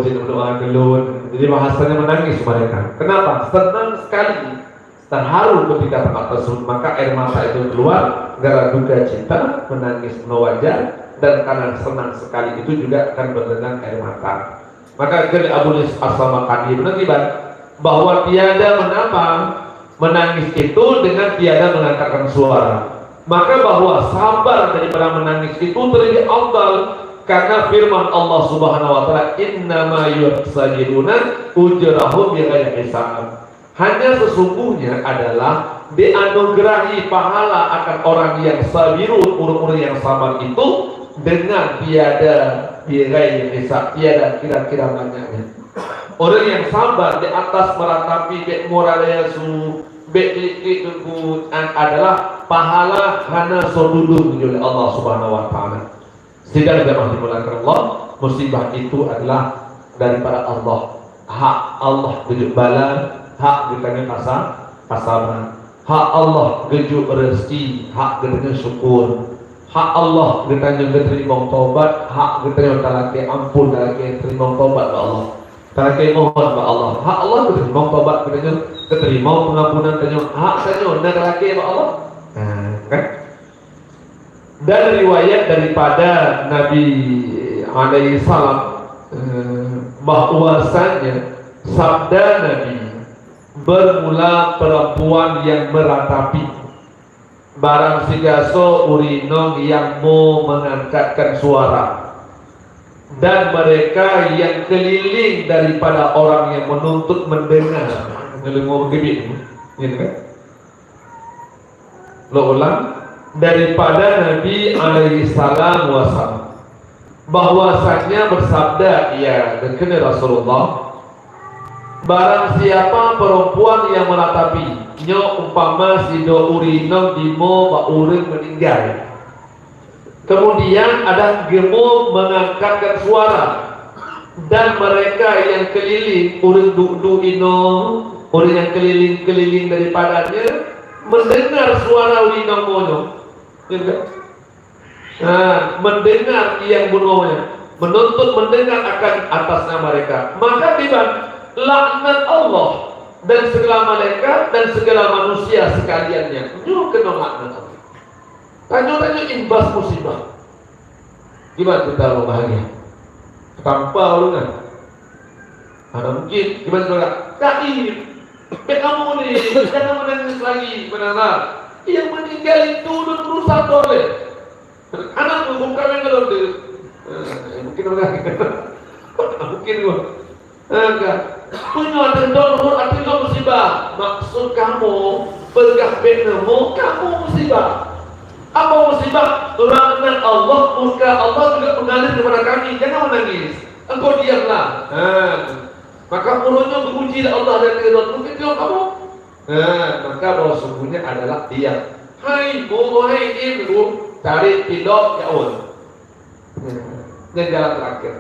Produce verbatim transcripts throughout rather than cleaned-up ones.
Jadi, berdoa gelun. Jadi, bahasanya menangis mereka. Kenapa? Senang sekali, terharu ketika tempat tersebut. Maka air mata itu keluar, gara duka cita, menangis wajar, dan karena senang sekali itu juga akan bertetesan air mata. Maka kata Abu Lis As-Samarqandi benar kiban, bahwa tiada menambah menangis itu dengan tiada mengangkatkan suara. Maka bahwa sabar daripada menangis itu terlebih afdal, karena firman Allah Subhanahu wa taala, "Innama yuwaffas sabiruna ujrahum bighairi hisab." Hanya sesungguhnya adalah dianugerahi pahala akan orang yang sabirun, orang-orang yang sabar itu, dengan tiada bighairi hisab, tiada kira-kira banyaknya. Orang yang sabar di atas meratapi bek murah daya su, bek klik-klik teungku, an-, adalah pahala hana soe tudong oleh Allah Subhanahu wa taala. Sidang jamaah dimuliakan Allah, musibah itu adalah daripada Allah. Hak Allah geujok bala, hak geutanyoe kasa-, kasaban. Hak Allah geujok rezeki, hak geutanyoe syukur. Hak Allah geutanyoe geuteurimong tobat, hak geutanyoe talakée ampôn, talakée teurimong tobat bak Allah. Talakée mohon bak Allah. Hak Allah geuteurimong tobat geutanyoe, geuteurimong pengampunan tanyoe. Hak tanyoe na talakée bak Allah. Nah, kan? Dan riwayat daripada Nabi alaihi salam, eh, bahwasanya sabda Nabi, "Bermula perempuan yang meratapi, barang sigasoe ureuëng inong yang mo mengangkatkan suara, dan mereka yang keliling daripada orang yang menuntut mendengar." Ngelengok gebit, gitu kan? Lo ulang, daripada Nabi alaihi salam wasallam, bahwasanya bersabda ia, kheun Rasulullah, "Barang siapa perempuan yang meratapi, nyoe umpama sidroe ureuëng inong dimo bak ureuëng meninggai, kemudian ada geumo mengangkatkan suara, dan mereka yang keliling, ureuëng duek-duek inong, ureuëng yang keliling-keliling daripadanya, mendengar suara ureuëng inong mo nyoe." Ya kan? Nah, mendengar yang bunoe nyan, menuntut mendengar akan atasnya mereka. Maka kiban, laknat Allah dan segala malaikat dan segala manusia sekaliannya. Nyoe keunoe laknat Allah. Tanyoe-tanyoe imbas musibah. Kiban kita mau bahagia? Tanpa ulungan. Hana mungkin. Kiban saudara? Kaib. Bek kamu ni, jangan menangis lagi, menangis. Yang meninggal itu udah berusaha boleh. Anak tu bukan yang kalau dia. Eh, mungkin orang. Mungkin pun. Eh, kan? Punya ada dong, ada dong musibah. Maksud kamu, peugah bek nemu, kamu musibah. Apa musibah? Rahmat Allah, murka Allah juga mengalir kepada kami. Jangan menangis. Engkau diamlah. Ha. Maka ureuëng nyoe geuuji lé Allah dan geudong, mungkin jaweueb kamoe. Nah, maka bahwa sungguhnya adalah diam. Hai, boh hai, im, rum, tarik pilok, ya Allah. Nah, dan jalan terakhir.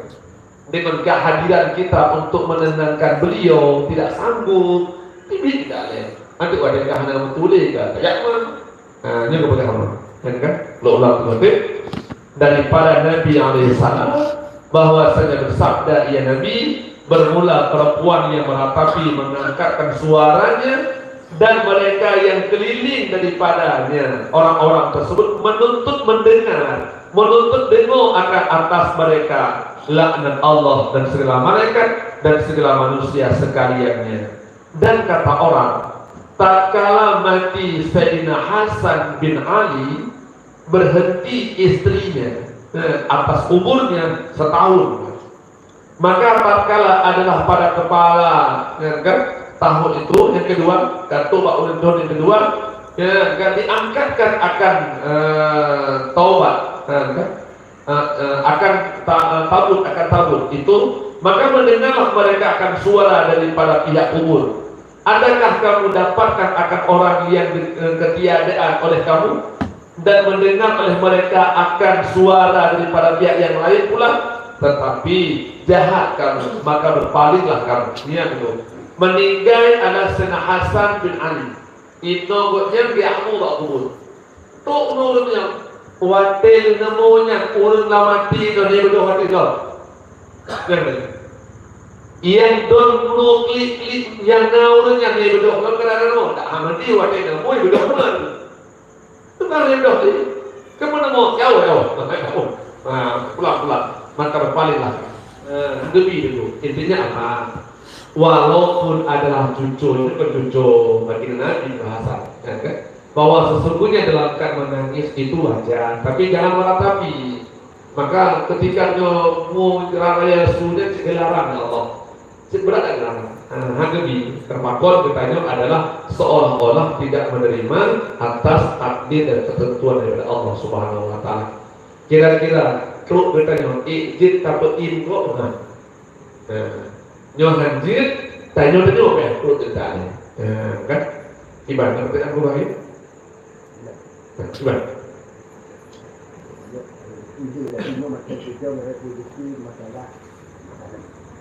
Dengan kehadiran kita untuk menenangkan beliau, tidak sanggup. Ini tidak ada. Nanti ada yang hana betul ke? Ya, mana? Ha, nyoe keupada Allah. Kan, kan? Lo ulang tu nanti. Daripada Nabi alaihi salam, bahwasanya bersabda ia Nabi, bermula perempuan yang meratapi mengangkatkan suaranya, dan mereka yang keliling daripadanya, orang-orang tersebut menuntut mendengar, menuntut dengar akan atas mereka laknat Allah dan segala malaikat dan segala manusia sekaliannya. Dan kata orang, tatkala mati Saidina Hasan bin Ali, berhenti istrinya, eh, atas kuburnya setahun. Maka tatkala adalah pada kepala, ya kan, tahun itu, yang kedua, kata bak ulun tahun yang kedua, ya kan, diangkatkan akan, eh, taubat, ya kan, eh, eh, akan ta-, eh, tabut, akan tabut itu, maka mendengarlah mereka akan suara daripada pihak kubur. Adakah kamu dapatkan akan orang yang di-, eh, ketiadaan oleh kamu, dan mendengar oleh mereka akan suara daripada pihak yang lain pula? Tetapi jahat kamu, maka berpalinglah kamu. Niat itu. Meninggai adalah Saidina Hasan bin Ali. Inong gobnyan geujak bak kubur. Tok nurun nyan, watée leuneumô nyan ureuëng lam até nyoe, di beudôh até nyoe. Nyan. Nyang don peurunoe klik-klik nyang na ureuëng nyan nyang beudôh ngon keadaan nyoe, dak hana di watée nyoe beudôh ngon. Tukang lindong tadi. Kamu nemu? Jauh, jauh. Jauh. Ha, pulang, pulang. Maka berpaling lah. Ha, demi dulu. Intinya apa? Walaupun adalah cucu, itu kan cucu, bagi Nabi bahasa. Ya, kan? Bahwa sesungguhnya dalam keadaan menangis itu wajar. Tapi jangan meratapi. Maka ketika nyoe mu raya sudah dilarang ya Allah. Cit brat adalah, ha, hana bi, teumakot geutanyoe adalah seolah-olah tidak menerima atas takdir dan ketentuan daripada Allah Subhanahu wa Taala. Kira-kira trok geutanyoe, eh, jeuet tapeuim kok, ha. Ha. Nyoe han jeuet, tanyoe-tanyoe beh trok geutanyoe. Ha, kan? Iban, ngerti aku lagi? Cuba.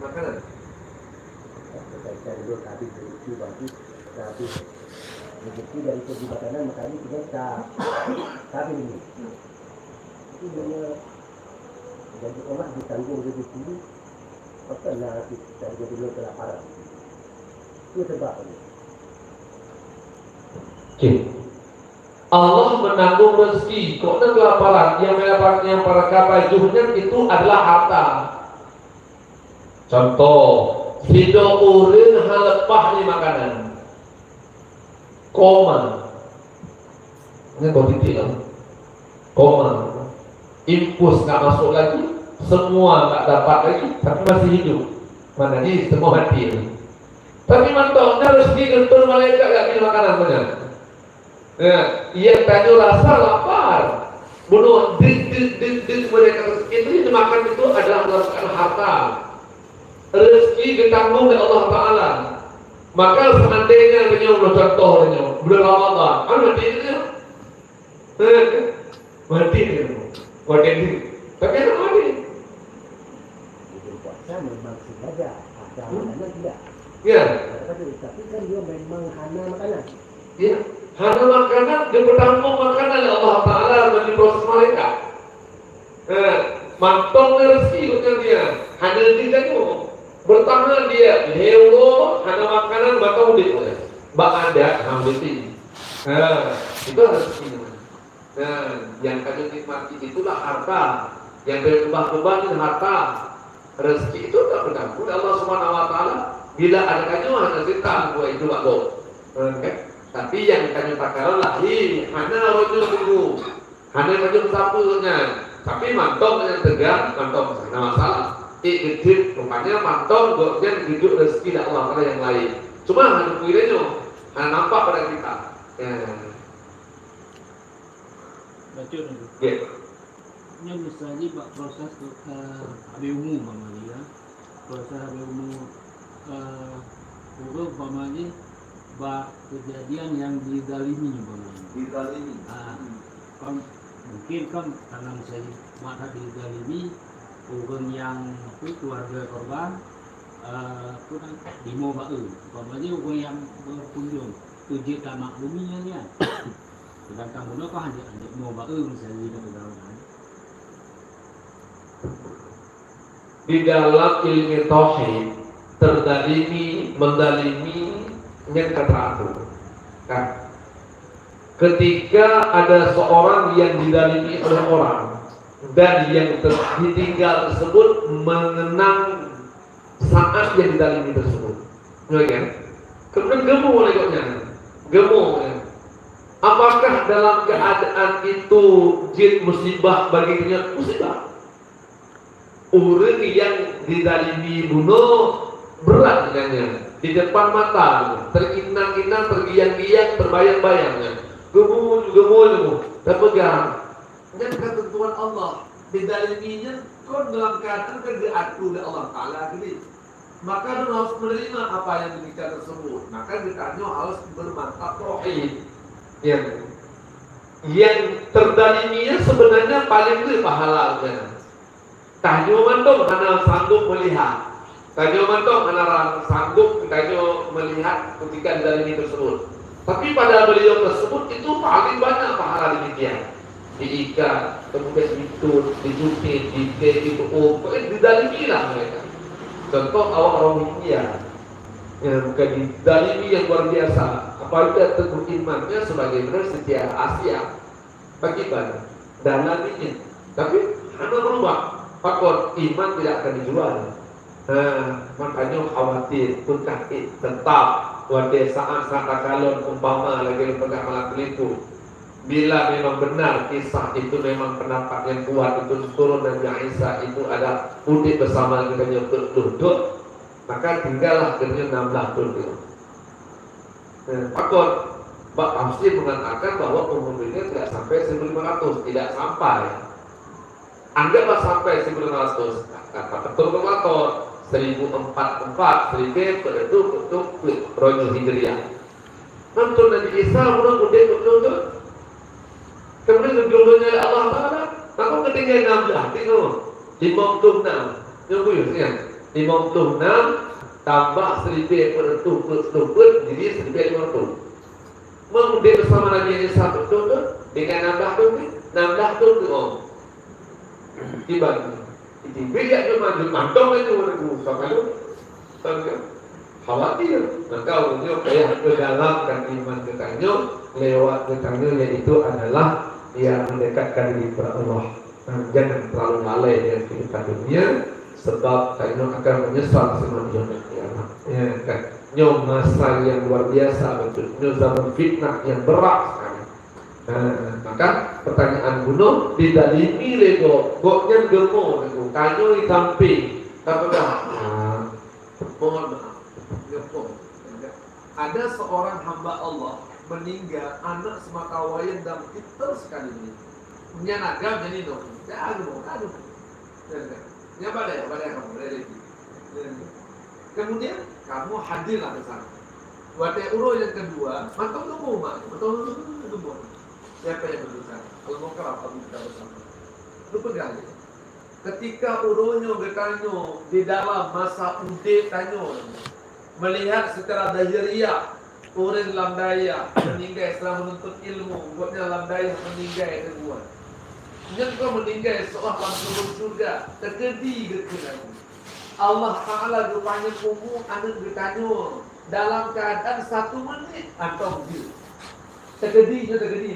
Makanan. Rezeki dari segi makanan, makanan kita tak, tak ada ini. Jadi, dia jadi orang ditanggung rezeki, maka lah kita jadi kelaparan. Itu sebab ini. Okey. Allah menanggung rezeki, kok na kelaparan, yang, yang para kapai jih nyan itu adalah harta. Contoh, sidroe ureuëng hana leupah lé makanan. Koma. Ini positif lah. Koma. Infus nggak masuk lagi, semua nggak dapat lagi, tapi masih hidup. Mana ni semua mati ni. Tapi mantong, na rezeki geuntur malaikat gak bri makanan banyak. Ya, yang tanyoe rasa lapar. Bunoe dik, dik, dik, dik mereka itu yang dimakan itu adalah mendapatkan harta. Rezeki ditanggung oleh Allah Taala. Maka seandainya meunyoe contoh meunyoe bulan Ramadan, kan mati dia. Eh, mati dia. Mati dia. Tapi ada mati. Bulan puasa memang sengaja ada makanan tidak. Ya. Tapi kan dia memang hana makanan. Ya, hana makanan, dia bertanggung makanan oleh Allah Taala bagi proses mereka. Eh, mantong ni rezeki bukan dia. Hana di tanyoe. Bertahan dia, lhèe uroe hana makanan, mantong udép. Bak adat, ha, udép. Ha, itu rezeki namanya. Nah, yang kami nikmati itulah harta. Yang kami ubah-ubah ni harta. Rezeki itu tak bergantung oleh Allah Subhanahu Wa Taala. Bila ada kayu, hana cerita buat itu bak gob. Ha, kan? Tapi yang kami takaran lah, hi, hana rojo tunggu. Hana rojo sapu nyan. Tapi mantong yang tegang, mantong hana masalah. Eh, kecil, rupanya mantong gobnyan geuduek rezeki dari Allah Taala yang lain. Cuma hana kui nyoe, hana nampak pada kita. Ya. Bacut laju. Ya. Nyoe misalnya bak proses, eh, habéh umu umpama jih, ya. Proses habéh umu, eh, ureueng umpama jih bak kejadian yang dizalimi umpama jih. Dizalimi. Ah, hmm. Kan mungkin kan karena misalnya mata dizalimi, ureueng yang apa, keluarga korban, eh, apa kan, lima bak e. Umpama jih ureueng yang berkunjung, tu jeuet tamaklumi nyan, ya. Sedangkan bunoe kan hanjeuet, hanjeuet mo bak e misalnya di dalam kan. Di dalam ilmu tauhid, terdalimi, mendalimi, nyan ka teuatur. Kan? Ketika ada seorang yang didalimi oleh orang dan yang ter-, ditinggal tersebut mengenang saat yang didalimi tersebut. Nyoe kan? Kemudian geumo lé gobnyan. Geumo kan? Apakah dalam keadaan itu jeuet musibah bagi gobnyan? Musibah. Ureueng yang didalimi bunoe brat nyan, di depan mata, terinang-inang, tergiang-giang, terbayang-bayang nyan. Geumo, geumo, geumo. Tapeugah. Nyan ketentuan Allah. Didalimi nyan kon dalam keadaan ka geuatur lé Allah Taala keudeh. Maka droe harus menerima apa yang demikian tersebut. Maka geutanyoe harus bermantap tauhid. Yang, yang terdalimi nyan sebenarnya paling le pahala geutanyoe. Tanyoe mantong hana sanggup melihat. Tanyoe mantong hana ra-, sanggup tanyoe melihat ketika didalimi tersebut. Tapi pada beliau tersebut itu paling banyak pahala demikian. Diikat, kemudian ditut, dicubit, dibék, dipeu'uem. Pokoknya didalimi lah mereka. Contoh awak Rohingya, ya, bukan didalimi yang luar biasa. Apabila teguh imannya sebagaimana setia Asia, bagaimana? Dalam ini. Tapi hana berubah. Pakon iman tidak akan dijual. Ha, makanya khawatir, pun sakit tetap. Watée saat-saat takalon umpama lagi peugah malam teuliput. Bila memang benar kisah itu, memang pendapat yang kuat itu turun Nabi Isa itu ada udép bersama kita nyoe betul, maka tinggallah dunia enam belas tahun itu. Eh, pakon, bak tafsir mengatakan bahwa umur dunia tidak sampai seribu lima ratus, tidak sampai. Anggaplah sampai seribu lima ratus, kata betul kalkulator, seribu empat empat, seribu empat ratus, betul, betul, roh Hijriah. Nonton Nabi Isa, ureuëng udép betul tu. Kemudian geujok donya lé Allah Taala, maka ketinggai enam belas, tengok. Lima puluh enam. Nyoe buyuh, ingat. Lima puluh enam tambah seribu empat ratus empat puluh empat, jadi seribu lima ratus. Mengudép bersama Nabi Isa betul tu, dengan enam belas tahun ni, enam belas tahun tu, oh. Tiba ni. Jadi, bejak dia maju, mantong laju, maju, sama tu. Kan, kan? Khawatir. Maka, ureuëng nyoe payah meudalamkan iman geutanyoe lewat geutanyoe, yaitu adalah yang mendekatkan diri kepada Allah. Nah, jangan terlalu lalai dengan kehidupan dunia, sebab tanyoe akan menyesal seumah di yaumul qiyamah. Ya, kan? Nyoe masa yang luar biasa betul. Nyoe zaman fitnah yang berat sekali. Nah, maka pertanyaan bunoe didalimi lé gob, gobnyan geumo, tanyoe di samping. Tapi dah, nah, mohon maaf, geumo. Ada seorang hamba Allah meninggal, anak semata wayang dan pintar sekali ni. Nyan agam jadi no. Ya, aduh, aduh. Ya, ya. Nyan badai, badai kamu, badai lagi. Ya, ya. Kemudian, kamu hadirlah ke sana. Watée uroe yang kedua, mantong tunggu, Mak. Mantong tunggu, tunggu. Siapa yang berbicara? Al-Mukarram, Abu kita bersama. Lu pegang dia. Ketika uroe nyoe geutanyoe di dalam masa udép tanyoe, melihat secara zahiriah, ureuëng lam dayah meninggai setelah menuntut ilmu, gobnyan lam dayah meninggai keudua. Nyan keuh meninggai seolah lam syurga, teukeudi geukeue laju. Allah Taala geupanyang umu aneuëk geutanyoe dalam keuadaan satu menit atau jeuet. Teukeudi nyoe teukeudi.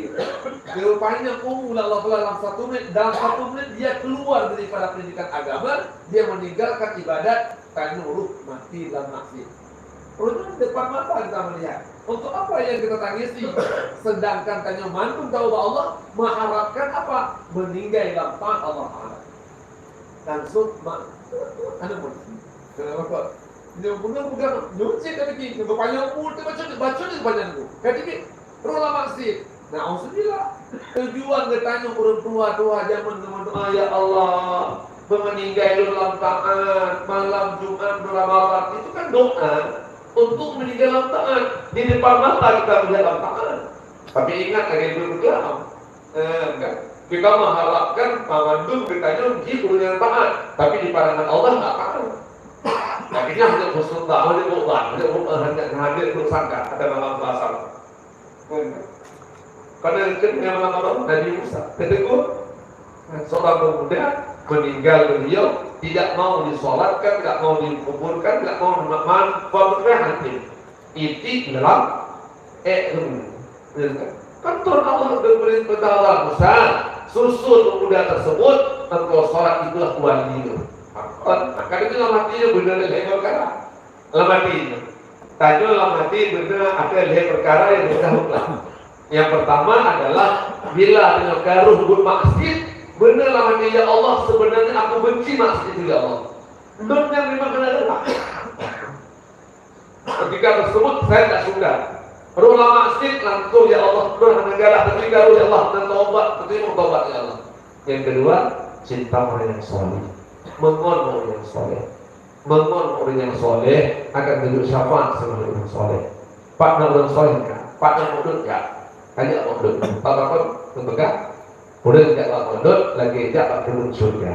Geupanyang umu lé Allah Taala lam satu menit, dalam satu menit dia keluar daripada pendidikan agama, dia meninggalkan ibadat, tanyoe roh mati lam maksiat. Roh nyoe depan mata kita melihat. Untuk apa yang kita tangisi? Sedangkan tanyoe mandum tahu bahwa Allah mengharapkan apa? Meninggai lam taat Allah Taala. Langsung mak, aneuk murit. Kenapa kok? Nyoe bunoe peugah, nyoe cit ka pike, nyoe geupanjang umur teuh bacut, bacut geupanjang umur. Ka pike, roh lam maksiat. Na'udzubillah. Tujuan geutanyoe ureuëng tuha-tuha jameun ngon doa, "Ya Allah, beumeuninggai lôn lam taat, malam Jumat bulan Ramadan." Itu kan doa untuk meninggal lam taat. Di depan mata kita melihat lam taat. Tapi ingat lagée buet beukelam. Eh, kan? Kita mengharapkan mandum geutanyoe jih ureuëng nyang taat, tapi di pandangan Allah tak taat. Tapi nyan hanya husnuzan, hanya bukan, hanya bukan, hanya, hanya bersangka, kata dalam bahasa. Kan? Karena itu memang Nabi Musa, ketika seorang pemuda meninggal beliau, tidak mau disolatkan, tidak mau dikuburkan, tidak mau ma-, ma-, ma-, Itik dalam ék geuh. Kan Tuhan Allah geubri peutara Musa, susun pemuda tersebut, engkau solat itulah wali nyoe. Kan? Maka di dalam hati nyoe beuna lhèe perkara. Lam hati nyoe. Tanyoe lam hati beuna ada lhèe perkara nyang teuka mutlak. Yang pertama adalah bila tanyoe ka roh buet maksiat, beuna lam hati, "Ya Allah, sebenarnya aku benci maksiat itu, ya Allah." Lôn nyan memang hana galak. Ketika tersebut, saya tidak suka. Roh lam maksiat langsung, "Ya Allah, lôn hana galak, tapi ka roh, ya Allah, dan taubat, terima taubat, ya Allah." Yang kedua, cinta orang yang soleh. Mengon orang yang soleh. Mengon orang yang soleh akan geujok syafaat sebagai orang soleh. Pat na orang soleh ka? Pat na Maulud ka? Kajak Maulud. Pat na Maulud, peugah. Ureuëng jak Maulud lagée jak bak kebun syurga.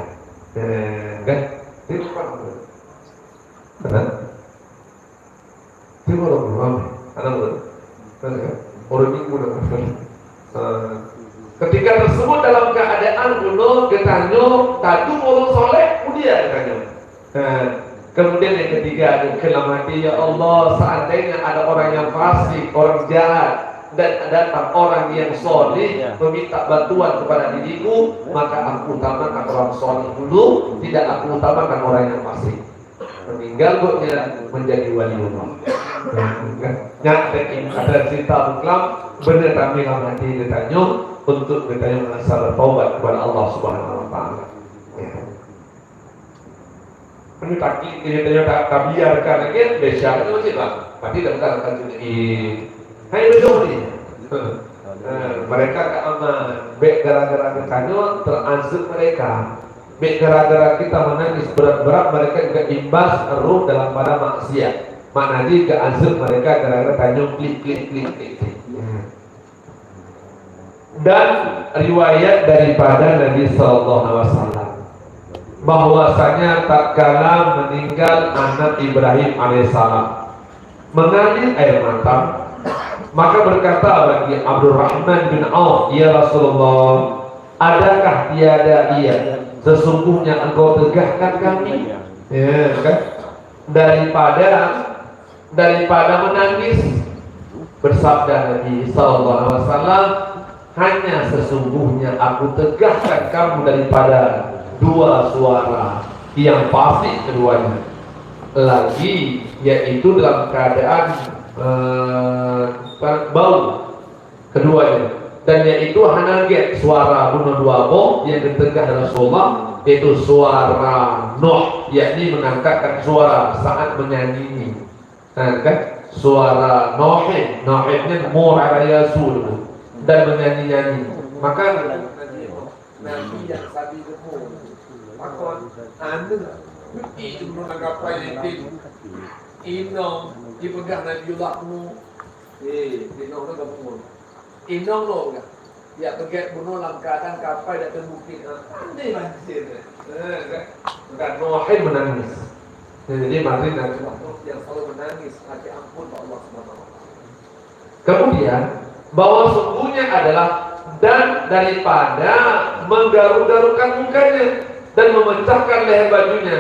Eh, kan? Dia bukan Maulud. Betul? Tiba orang ramai. Ada betul? Kan, kan? Orang minggu dah betul. Eh, ketika tersebut dalam keadaan bunoe geutanyoe tadu ureuëng soleh, mulia geutanyoe. Eh, Kemudian yang ketiga, dia kheun lam hati, "Ya Allah, seandainya ada orang yang fasik, orang jahat, dan datang orang yang soleh meminta bantuan kepada diriku, maka aku utamakan orang soleh dulu, tidak aku utamakan orang yang fasik." Meninggal gobnyan menjadi waliullah. Nyan ada cerita buklam, beuna tamé lam hati geutanyoe untuk geutanyoe merasa bertaubat kepada Allah Subhanahu wa Taala. Ya. Peue taklid nyoe, tanyoe ta-, tabiarkan lagèe biasa nyoe cit lah. Tapi dah bukan akan jadi. Hai, beutôi ni. Ha, mereka ka aman. Bèk gara-gara geutanyoe teuazeueb mereka. Bèk gara-gara kita menangis berat-berat, mereka juga imbas roh dalam pada maksiat. Makna jih geuazeueb mereka gara-gara tanyoe klik, klik, klik, klik, klik. Hmm. Dan riwayat daripada Nabi sallallahu alaihi wasallam bahwasanya tatkala meninggal anak Ibrahim alaihissalam, mengalir air mata, maka berkata bagi Abdurrahman bin Auf, "Ya Rasulullah, adakah tiada ia, sesungguhnya engkau tegaskan kami?" Ya, kan? Daripada daripada menangis. Bersabda Nabi sallallahu alaihi wasallam, "Hanya sesungguhnya aku tegaskan kamu daripada dua suara yang fasik keduanya. Lagi, yaitu dalam keadaan, eh, bau keduanya. Dan yaitu hana gét suara bunoe dua boh yang geuteugah Rasulullah, yaitu suara Nuh, yakni mengangkatkan suara saat menyanyi." Nah, kan? Suara Nuhin, Nuhin nyan mo raya su dan menyanyi-nyanyi. Maka Nabi yang sabi geumo. Pakon aneuk peuti jumlah kapai yatim. Inong dipeugah Nabiullah Nuh. Eh, inong tu geumo. Inong lo peugah, "Ya peugét bunoe lam keadaan kapai dak teubukét." Ha, pandai banjir. Ha, kan? Maka Nuh hai menangis. Jadi mari nanti waktu yang selalu menangis, minta ampun bak Allah Subhanahu wa Taala. Kemudian, bahwa sungguhnya adalah dan daripada menggaru-garukan mukanya dan memecahkan leher bajunya,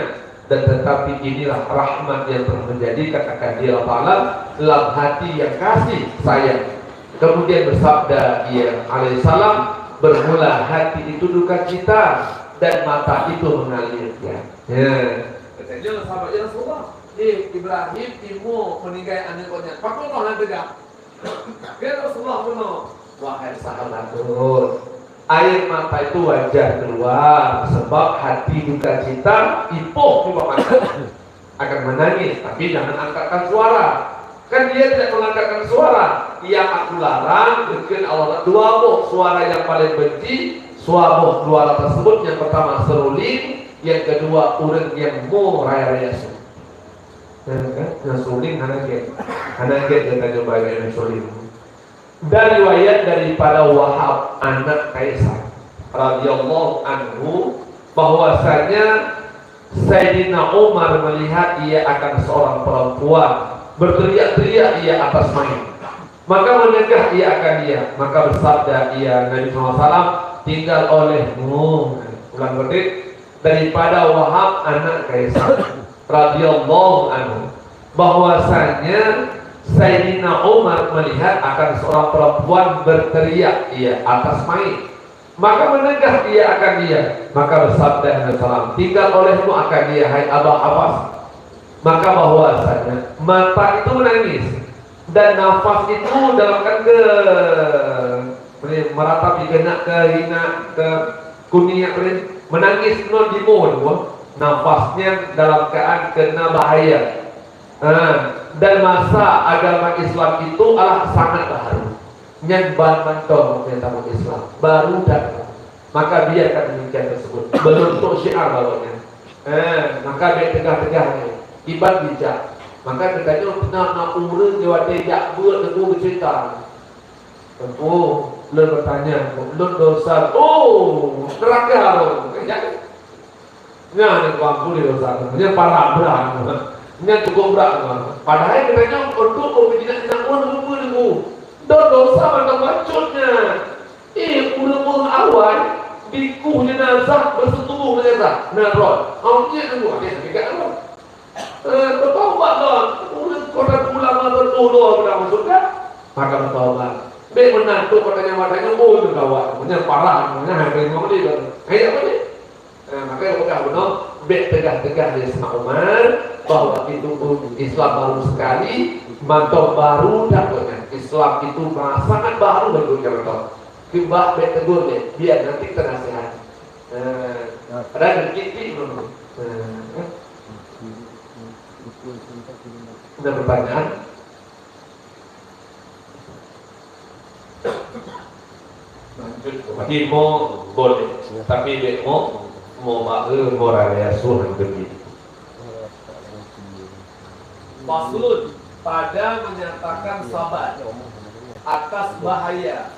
dan tetapi inilah rahmat yang telah menjadikan akan dia Allah Taala lam hati yang kasih sayang. Kemudian bersabda ia alaihissalam, "Bermula hati itu duka cita dan mata itu mengalir." Ya. Ya. Katanya sahabat, "Ya Rasulullah, eh, Ibrahim timo meninggai aneuk gobnyan. Pakon hana teugah?" Ya Rasulullah, bunoe. Wahai sahabat, air mata itu wajar keluar sebab hati duka cita ipoh di mata. Akan menangis, tapi jangan angkatkan suara. Kan dia tidak mengangkatkan suara. Yang aku larang, mungkin Allah dua boh suara yang paling benci, suara boh suara tersebut yang pertama seruling, yang kedua ureueng yang mo raya-raya su. Nah, kan? Nah, suling hana gét. Hana gét dia tanya bayar suling. Dan riwayat daripada Wahab anak Kaisar radhiyallahu anhu bahwasanya Saidina Umar melihat ia akan seorang perempuan berteriak-teriak ia atas mayat. Maka meneugah ia akan dia, maka bersabda ia Nabi sallallahu alaihi wasallam, "Tinggal olehmu." Ulang balik, daripada Wahab anak Kaisar radhiyallahu anhu bahwasanya Saidina Umar melihat akan seorang perempuan berteriak ia atas mayat. Maka meneugah ia akan dia. Maka bersabda Nabi sallam, "Tinggal olehmu akan dia, hai Aba Hafas." Maka bahwasanya mata itu menangis dan nafas itu dalam kan ke meratapi keunak ke hinak ke kuniak menangis non di mulut nafasnya dalam keadaan kena bahaya. Ha, dan masa agama Islam itu adalah sangat baru. Nyan ban mantong nyang tamong Islam. Baru datang. Maka biarkan demikian tersebut. Belum untuk syiar bawahnya. Ha, maka bèk tegah-tegah ni. Iban bijak. Maka geutanyoe na, na ureueng di watèe jak beuet teungku bercerita. Teungku, lôn bertanya, lôn dosa. Oh, neraka lôn. Kan jadi? Nyan nyang kuampuni dosa, nyan parah brat, nyan cukup brat. Padahai geutanyoe untuk jinak-jinak ureueng, teungku. Dosa mantong bacut nyan. Eh, ureueng-ureueng awai dikueh jenazah, beuseutuboh jenazah. Na droe. Awak nyan teungku, habéh, habéh kat droe. Eh, bertobat lah. Ureueng kota ulama beutôi lah pernah masuk kan? Maka bertobat. Bek meunan tu kota nyawa tanya, oh, itu gawat. Punya parah, punya hari mau dia. Kayak apa ni? Nah, maka peugah bunoe, bek teugah-teugah lé Saidina Umar bahwa itu pun Islam baru sekali, mantong baru dak beutôi. Islam itu ma-, sangat baru bagi ureueng mantong. Kiban bek tegur lé, biar nanti kita nasihati. Nah, ada kritik belum? Nah, ada pertanyaan? Lanjut, bagi mo boleh, tapi bek mo, mo bak e mo raya suhan gede. Faslun, pada menyatakan sabar atas bahaya.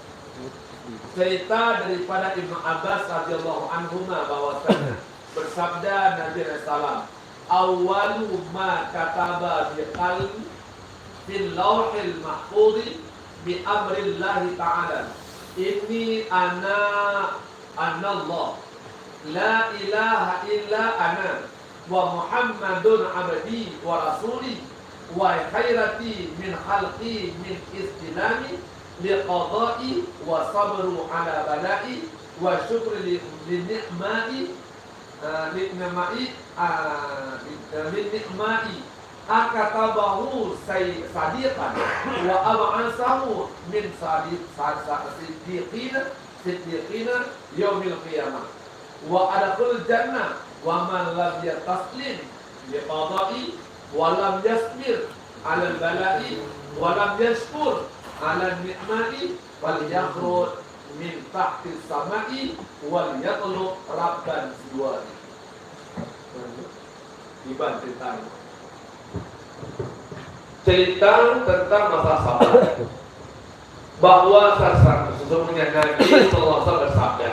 Cerita daripada Ibnu Abbas radhiyallahu anhuma bahwasanya bersabda Nabi alaihi salam, "Awwalu ma kataba bi qalbi fil lauhil mahfudhi bi amrillahi ta'ala. Inni ana, anallah. La ilaha illa ana. Wa Muhammadun abdi wa rasuli. Wa khairati min khalqi min istilami li qadai wa sabru ala balai wa syukri li, li ni'mai." Ah, nikmai, ah, nik-, ah, nik-, nikmai. Akatabahu say-, sadiqan wa ab'asahu min sadi-, sa-, sa-, siddiqina, siddiqina yaumil qiyamah. Wa adkhul jannah wa man lam yataslim li qada'i wa lam yasbir 'alal bala'i wa lam yashkur 'alan ni'mai falyakhruj min tahtis sama'i wal yatlub rabban siwahu. Kiban ceritanya. Cerita tentang masa sabar. Bahwa sasa-, sesungguhnya Nabi sallallahu alaihi wasallam bersabda,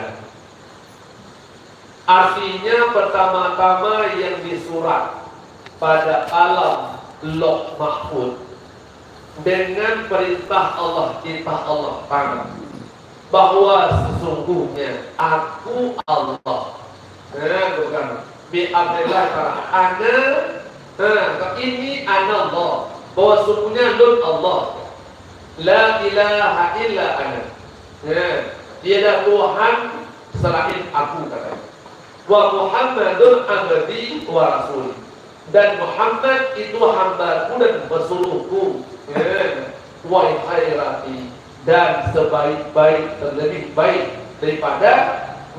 artinya pertama-tama yang disurat pada alam Lauh Mahfuz dengan perintah Allah, kitab Allah Ta'ala, bahwa sesungguhnya Aku Allah. Ha, bukan. Bi amrillah Ta'ala. Ana, ha, ini ana Allah. Bahwa sesungguhnya Lôn Allah. La ilaha illa ana. Ha, tiada Tuhan selain Aku, katanya. Wa Muhammadun abdi wa rasuli. Dan Muhammad itu hamba-Ku dan pesuruh-Ku. Ya. Wa khairati, dan sebaik-baik, terlebih baik daripada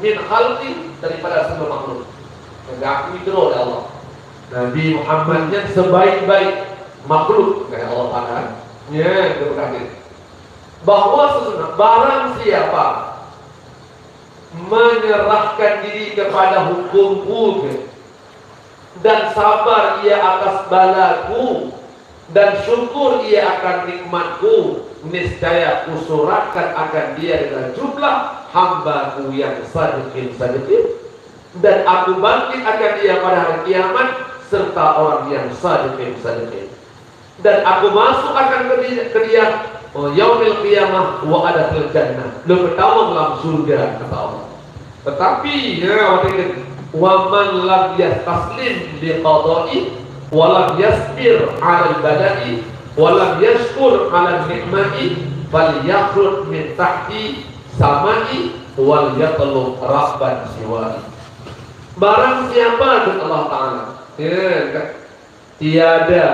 min khalqi, daripada segala makhluk. Maka Aku itu oleh Allah. Nabi Muhammad nyan sebaik-baik makhluk, kata Allah Taala. Ya, itu berarti bahwa sesungguhnya barang siapa menyerahkan diri kepada hukum-Ku, dan sabar ia atas bala-Ku, dan syukur ia akan nikmat-Ku, niscaya Kusuratkan akan dia dalam jumlah hamba-Ku yang sadiqin-sadiqin, dan Aku bangkit akan dia pada hari kiamat serta orang yang sadiqin-sadiqin. Dan Aku masukkan ke di-, ke dia, oh, yaumil qiyamah wa adkhilhul jannah. Lôn peutamong lam syurga, kata Allah. Tetapi, ya, watèe nyan, "Wa man lam yastaslim li qada'i, wa lam yasbir 'alal bala'i, wa lam yashkur 'ala ni'ma'i, falyakhruj min tahti sama'i wal yatlub rabban siwa'i." Barang siapa, kata Allah Taala, ya, kan? Tiada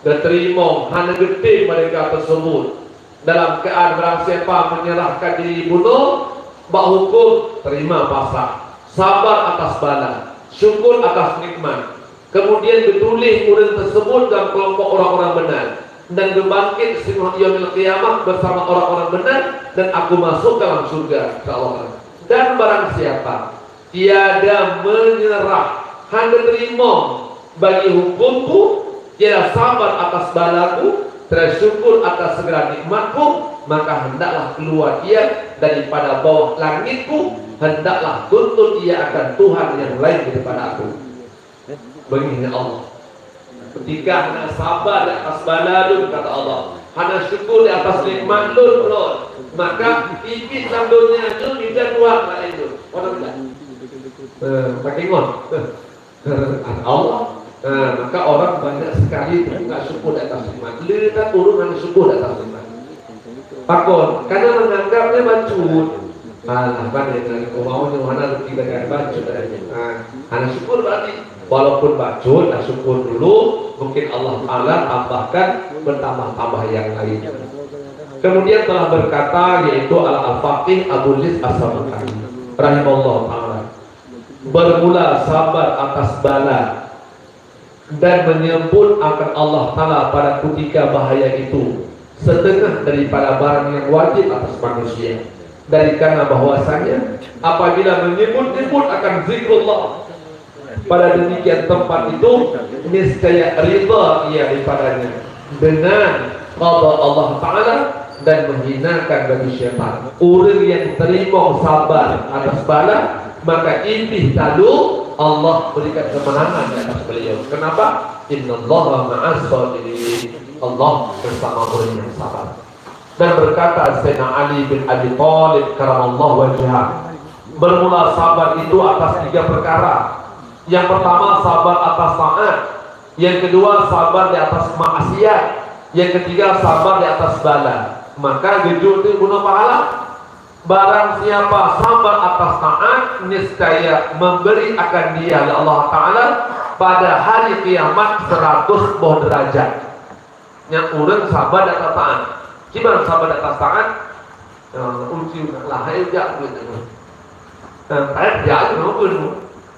geuteurimong, hana geutem mereka tersebut. Dalam keuadaan barang siapa menyerahkan diri bunoe bak hukum, terima pasrah, sabar atas bala, syukur atas nikmat. Kemudian geutuléh ureuëng tersebut dalam kelompok orang-orang benar dan geubangkit singoh yaumil qiyamah bersama orang-orang benar dan Aku masuk dalam syurga, kata Allah. Dan barang siapa tiada menyerah, hana teurimong bagi hukum-Ku, tiada sabar atas bala-Ku, tiada syukur atas segala nikmat-Ku, maka hendaklah keluar ia daripada bawah langit-Ku, hendaklah tuntut ia akan Tuhan yang lain daripada Aku. Begitu Allah. Ketika hana sabar di atas bala Lôn, kata Allah, hana syukur di atas nikmat Lôn, Lôn, maka peubiet lam donya nyoe nibak Tuhan laén Lôn. Orang bilang, eh, pakai ngon. Allah. Ha, maka orang banyak sekali terbuka syukur di atas nikmat. Le that ureueng hana syukur di atas nikmat. Pakon? Karena menganggapnya bacut. Alah, bani dengan kau mau nyoe hana rezeki dengan bacut tadi. Ha, hana syukur berarti. Walaupun bacut, dah syukur dulu, mungkin Allah Taala tambahkan bertambah-tambah yang lain. Kemudian telah berkata, yaitu Al-Faqih Abu Lis As-Samarqandi rahimahullah taala, bermula sabar atas bala dan menyebut akan Allah Taala pada ketika bahaya itu setengah daripada barang yang wajib atas manusia, dari karena bahwasanya apabila menyebut-nyebut akan zikrullah pada demikian tempat itu, niscaya ridha ia daripadanya dengan qada Allah Taala dan menghinakan bagi syaitan. Ureueng yang terima sabar atas bala, maka idih talu Allah berikan kemenangan di atas beliau. Kenapa? Innallaha ma'as sabirin. Allah bersama orang yang sabar. Dan berkata Sayyidina Ali bin Abi Thalib karamallahu wajhah, bermula sabar itu atas tiga perkara. Yang pertama, sabar atas taat. Yang kedua, sabar di atas maksiat. Yang ketiga, sabar di atas bala. Maka geujok teuk bunoe pahala. Barang siapa sabar atas taat, niscaya memberi akan dia oleh Allah Taala pada hari kiamat seratus boh derajat. Nyang ureueng sabar di atas taat. Kiban sabar di atas taat? Eh, uji lah, hai jak duit tu. Nah, hai jak tu, apa tu?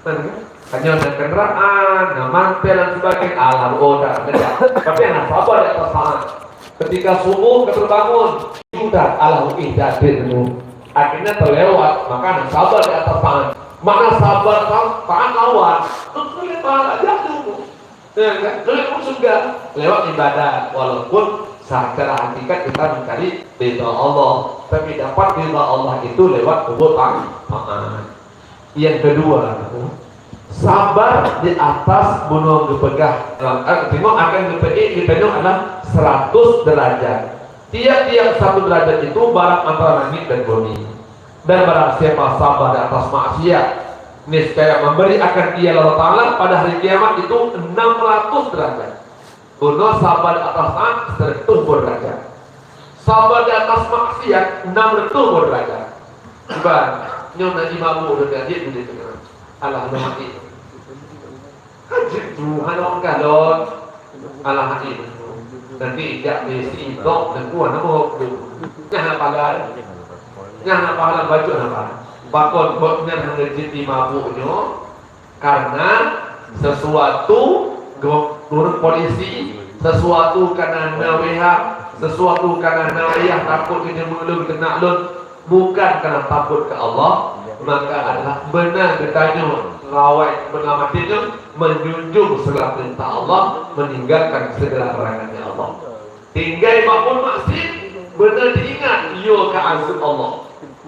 Kan, kan? Hanya ada kenderaan, nah, mantel dan sebagainya. Alah, oh, dah, dah. Tapi hana sabar di atas taat. Ketika subuh, ka terbangun. Sudah, alah, ih, dah, duit tu. Akhirnya terlewat, maka hana sabar di atas taat. Mana sabar, taat, taat lawan. Terus boleh pahala, jak tu. Ya kan? Lewat pun surga, lewat ibadat. Walaupun secara hakikat kita mencari ridha Allah, tapi dapat ridha Allah itu lewat perbuatan taat. Yang kedua, sabar di atas bunoe geupeugah. Dalam, eh, tengok akan geupeugah, geupeugah adalah seratus derajat. Tiap-tiap satu derajat itu barang antara langit dan bumi. Dan barang siapa sabar di atas maksiat, niscaya memberi akan ia Allah Taala pada hari kiamat itu enam ratus derajat. Bunoe sabar di atas taat, seratus boh derajat. Sabar di atas maksiat, enam ratus boh derajat. Cuba, nyoe na jimabuk derajat dia, dia tengah. Alah, lemah hati. Hajat tu, hana orang kalon. Alah hati. Nanti jak besi blok dan kuah nama tu. Nah, hana pahala. Nah, hana pahala, bacut hana pahala. Pakon kot nyan hana jeuet dimabuk nyoe? Karena sesuatu go-, turun polisi, sesuatu karena na W H, sesuatu karena na ayah takut kena meulun, kena lun. Bukan karena takut ke Allah, maka adalah beuna geutanyoe rawai meunamatin nyoe, menjunjung segala perintah Allah, meninggalkan segala larangannya Allah. Tinggai makmun maksiat, beuna diingat, yo ka azeueb Allah.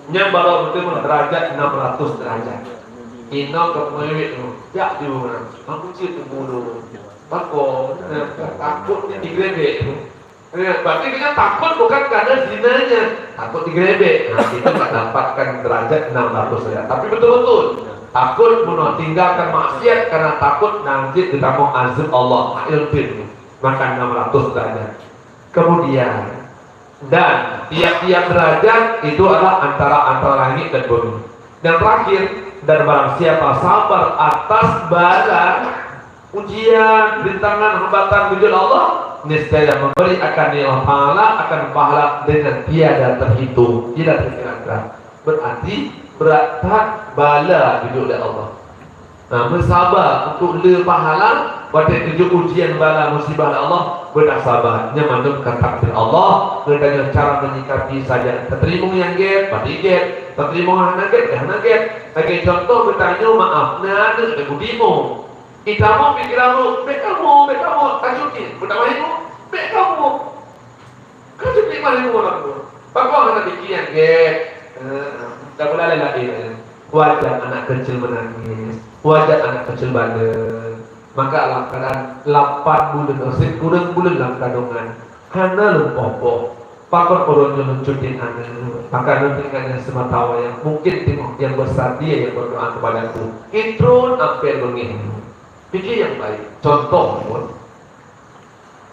Nyan baru beuteumeung derajat enam ratus derajat. Inoe keu peungawét tu, jak di rumah, aku cit teubulu. Bako, takut ni digrebek tu. Ya, berarti kita takut bukan karena zinanya, takut digerebek. Nah, kita tak dapatkan derajat enam ratus derajat. Tapi betul-betul takut bunoe tinggalkan maksiat karena takut nanti ditamong azab Allah. Nah, itu lebih. Maka enam ratus derajat. Kemudian, dan tiap-tiap derajat itu adalah antara, antara langit dan bumi. Dan terakhir, dan barang siapa sabar atas bala ujian, rintangan, hambatan, ujian Allah, niscaya memberi akan Allah Taala akan pahala dengan tiada terhitung, tidak terkira-kira. Berarti berat that bala geujok lé Allah. Nah, meusabar untuk le pahala, watée geujok ujian bala musibah lé Allah, beuna sabar. Nyan mandum ka takdir Allah, geutanyoe cara menyikapi saja. Teurimong nyang gét, pasti gét. Teurimong hana gét, hana gét. Lagée contoh geutanyoe maaf, na aneuk teugudimu. Itamong pikiran lu, "Bék kamoe, bék kamoe, ka cuti, beutamah ilmu, bék kamoe." Ka cuti mah ilmu ureueng tu. Pakon hana pikiran gét. Eh, dah pula lain lagi. Wajar anak kecil menangis. Wajar anak kecil bandel. Maka dalam keadaan lapan bulan, oh, sikureueng bulan dalam kandungan. Hana lom poh-poh. Pakon ureueng nyoe lôn cuti aneuk. Maka lôn teuingat nyan seumata wayang. Mungkin timoh yang besar dia yang berdoa kepadaku. Itrun ampé beungéh. Pikir yang baik. Contoh pun,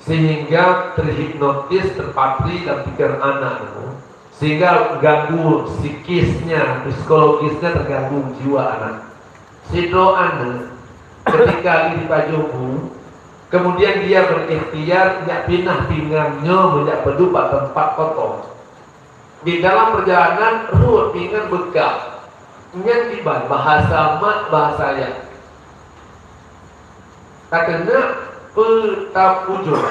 sehingga terhipnotis, terpatri dalam pikiran anak itu, sehingga ganggu psikisnya, psikologisnya terganggu jiwa anak. Sidroe aneuk, ketika lagi di pajoh bu, kemudian dia berikhtiar jak pinah pingannyo meunjak peudeuh bak teumpat kotor. Di dalam perjalanan, rhot pinggan beukah. Nyan kiban bahasa mak, bahasa ayah. Ka keuneuk peutapujôh.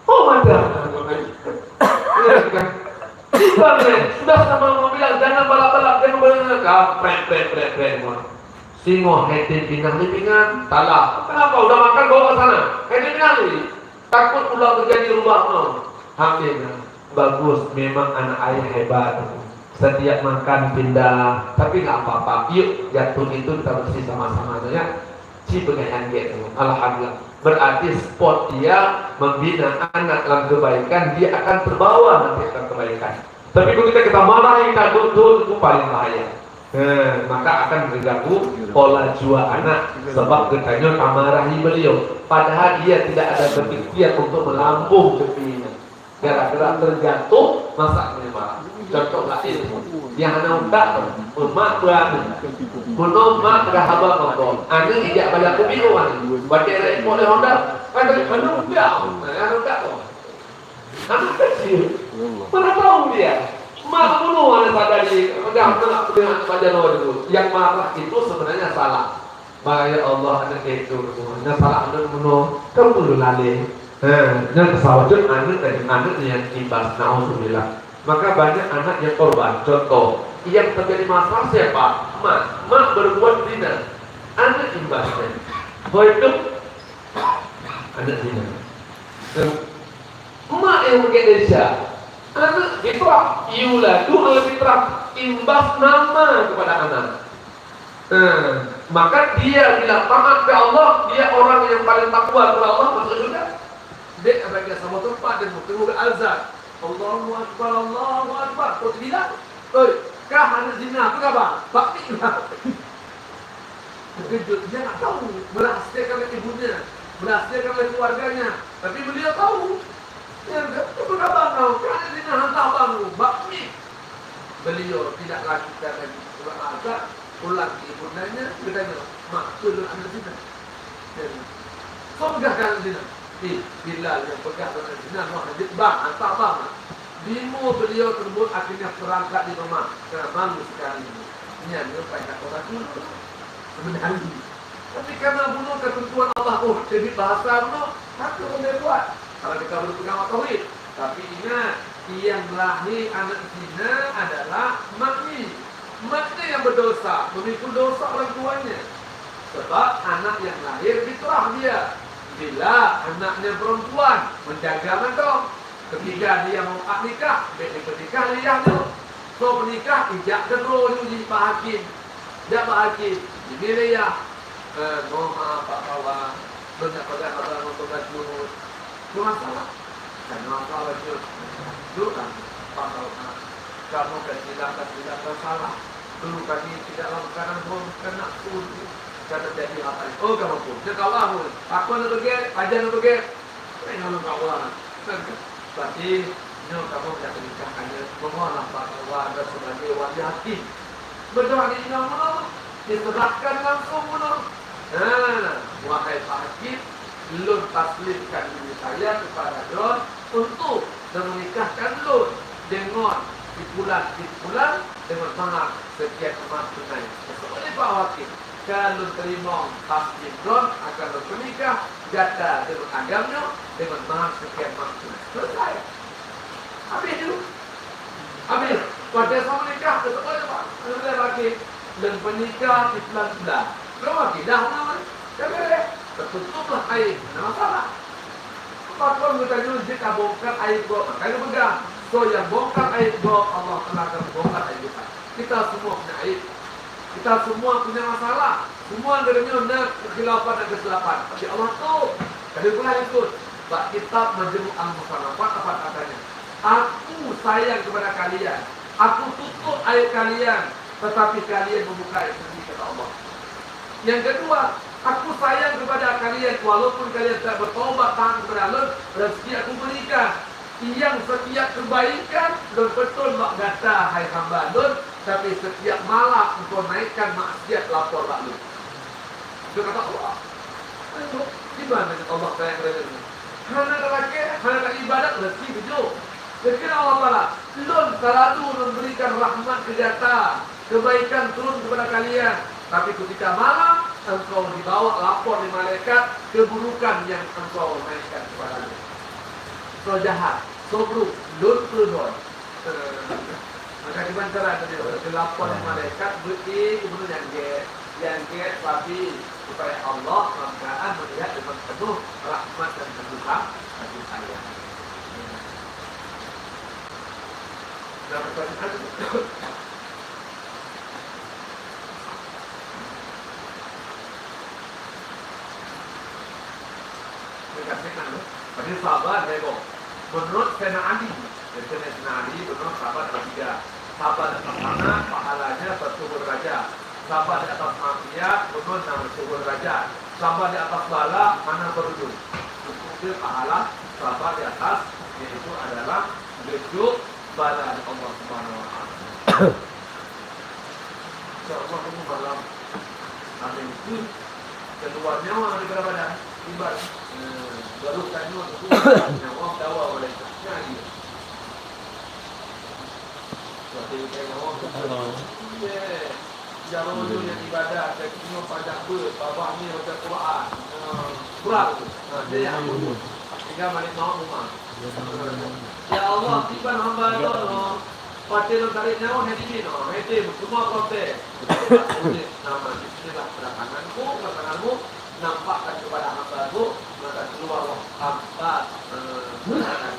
Oh, mantap. Tiba deh, sudah sama mau bilang, "Jangan balap-balap, jangan balap-balap." Kaprek, prek, prek, prek, semua. Singoh hete pinah di pinggan, salah. Kenapa? Udah makan, bawa ke sana. Hete pinah lagi. Takut ulang terjadi rubah no. Hampir. Bagus, memang anak ayah hebat. Setiap makan pindah, tapi nggak apa-apa. Yuk, jatuh itu kita bersih sama-sama, ya. Ci peugah nyang gét tu. Alhamdulillah. Berarti spot dia membina anak dalam kebaikan, dia akan terbawa nanti dalam kebaikan. Tapi kalau kita, kita marahi, kita duduk, itu paling bahaya. Eh, maka akan mengganggu pola jua anak sebab geutanyoe tamarahi beliau. Padahal dia tidak ada berpikir untuk melambung sepinya. Gara-gara terjatuh, masa kena marah. Contoh lain, dia hana utak, mak berani. Bunoe mak dah haba ngomong, aneuk ijak bala kubi wan. Baca dari pok leh Honda, kan dari mana utak? Nah, hana utak tu. Anak kecil, mana tahu dia. Mak bunoe aneuk sadari, pegang aneuk, pegang aneuk belajar dulu. Yang marah itu sebenarnya salah. Maka, ya Allah, aneuk keuh itu, na salah aneuk bunoe, kamu dulu lalé. Ha, nyan keusah bacut aneuk tadi, aneuk nyang imbas, naudzubillah. Maka banyak anak yang korban. Contoh, yang terjadi masalah siapa? Mak. Mak berbuat zina. Aneuk imbasnya. Ho itu? Aneuk zina. Dan mak yang menggelisah. Aneuk fitrah. Yuladu ala fitrah. Imbas nama kepada anak. Nah, maka dia bila taat ke Allah, dia orang yang paling takwa kepada Allah, masuk surga. Dek, abang dia sama tempat dan bertemu ke azan. Allahu Akbar, Allahu Akbar. Terus bilang, "Oi, kah aneuk zina, apa khabar?" Bak mik lah. Terkejut, dia tak tahu. Merahsiakan oleh ibunya, merahsiakan oleh keluarganya. Tapi beliau tahu. Ya, apa khabar kau? Kah aneuk zina, hantar abang tu. Bak mik. Beliau tidak lagi dari Quran azan, pulang ke ibundanya, geutanyong, "Mak, peue lôn aneuk zina?" Dia, "Soe peugah kah aneuk zina?" "Eh, Bilal nyang peugah lôn aneuk zina, lôn hanjeuet bang, hantar bang." Bimo beliau tersebut akhirnya berangkat di rumah, karena malu sekali. Nyan nyoe payah kata dulu. Sebenarnya. Tapi karena bunoe ketentuan Allah, oh, jadi bahasa bunoe, hana lé buat. Kalau kita berpegang tauhid. Tapi ingat, yang lahir anak zina adalah mak ni. Mak ni yang berdosa, memikul dosa orang tuanya. Sebab anak yang lahir fitrah dia. Bila anaknya perempuan, menjaga mantong. Ketika dia mau akad nikah, bèk dipernikah lé yah tu. So peunikah, ijak keudroe nyoe jih bak hakim. Jak bak hakim, jimé lé yah. Eh, mohon maaf, Pak Kawan. Lôn jak peugah haba ngon Pak Bacut. Cuma salah. Kan masalah Bacut. Duduk kan, Pak Kawan. Kamu kan silap, kan silap, kan salah. Dulu kami tidak lakukan apa, karena pun, karena jadi apa. Oh, kamu pun. Cakap lah pun. Apa nak pergi? Ajar nak pergi? Nyoe lôn kawan. Berarti nyoe kamoe nyang teunikah aneuk, mohonlah bak kawan dan sebagai wali hakim. Beudôh aneuk inong bunoe, diserahkan langsung bunoe. Ha, wahai Pak Hakim, lôn taslimkan diri saya kepada droen untuk dan menikahkan lôn dengan si fulan, si fulan dengan mahar sekian emas tunai. Seperti Pak Hakim. Ka lôn teurimong taslim droen akan lôn peunikah gata deungon agam nyoe deungon mahar sekian mak. Selesai. Habis tu. Habis. Pada sama nikah, betul tak, Pak? Alhamdulillah, laki. Lôn peunikah di bulan-bulan. Lôn laki dah, mana? Dah beres. Tertutuplah aib. Mana masalah? Pakon geutanyoe jeuet tabongkar aib gob? Makanya peugah, soe nyang bongkar aib gob, Allah Taala akan bongkar aib kita. Kita semua punya aib. Kita semua punya masalah. Semua geutanyoe na kekhilafan dan kesilapan. Tapi Allah tu, tadi pula ikut bak kitab Majmu' Al-Musannafat, apa katanya? "Aku sayang kepada kalian. Aku tutup aib kalian, tetapi kalian membuka aib sendiri," kata Allah. Yang kedua, Aku sayang kepada kalian, walaupun kalian tidak bertaubat taat kepada Lôn, rezeki Aku berikan. Yang setiap kebaikan Lôn peutrön bak gata, hai hamba Lôn, tapi setiap malam engkau naikkan maksiat lapor bak Lôn. Itu kata Allah. Ayo, di mana Allah sayang kepada Lôn? Hana talakée, hana taibadat, rezeki beujôh. Kheun Allah Taala, Lôn selalu memberikan rahmat keu gata, kebaikan turun kepada kalian, tapi ketika malam engkau dibawa lapor lé malaikat keburukan yang engkau naikkan kepada Lôn. Soe jahat, soe brok, Lôn peudon. Eh, maka kiban cara tadi, geulapor lé malaikat beuti gubunur nyang gét, nyang gét tapi supaya Allah lam keuadaan melihat dengan penuh rahmat dan penuh kasih sayang. Nah, pertanyaan. Pada sahabat, ya, kok. Menurut Sayyidina Ali, Sayyidina Ali, menurut sahabat ada tiga. Sahabat atas tanah, pahalanya satu derajat. Sahabat di atas maksiat, menurut enam puluh derajat. Sahabat di atas bala, mana berujung? Cukup dia pahala sahabat di atas, yaitu adalah geucok bala di Allah Subhanahu Wa Taala. Insya Allah, ini malam. Amin. Itu keluar nyawa daripada badan. Ibarat, eh, baru tanya itu nyawa dawa oleh. Nah, iya. Waktu itu nyawa. Iya. Jaroe nyoe nyang ibadat, dan nyoe pajak beuet, babah nyoe baca Quran. Nah, kurang. Nah, dia yang bunuh. Tinggal balik mau rumah. Ya Allah, tiban hamba Lôn, paten Lôn tarék nyawa hai dibin, hai dibin, semua protes. Nama di sinilah pada tanganku, pada tanganmu, nampakkan kepada hamba-Mu, maka keluar roh hamba, eh,